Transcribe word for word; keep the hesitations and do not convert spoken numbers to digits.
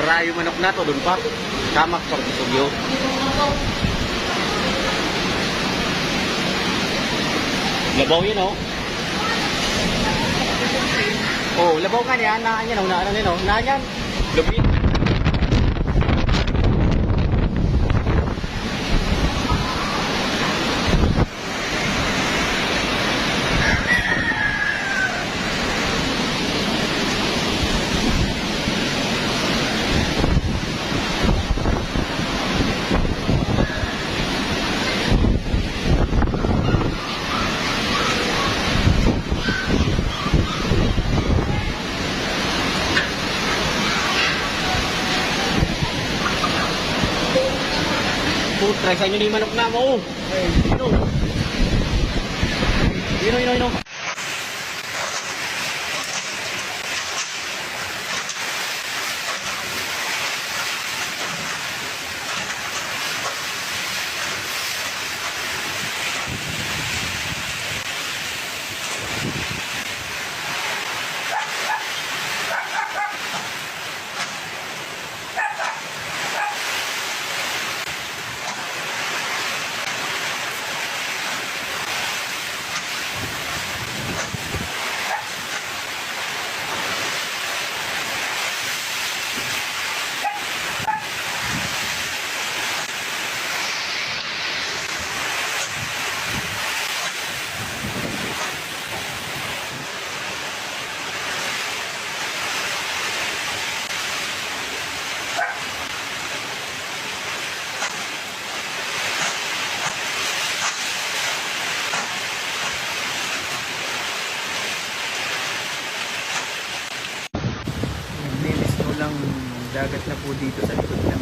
Rayu manok na to dun pa. Kamak par kusugyo. Labaw yun, oh. Oh, labaw nga niya, na, yan, oh, na, ano, yun, oh, na, yan. Lubid. Putra, sa inyo ni manok na mo. Ino, ino, ino. Nagmimiss ko lang, dagat na po dito sa likod na.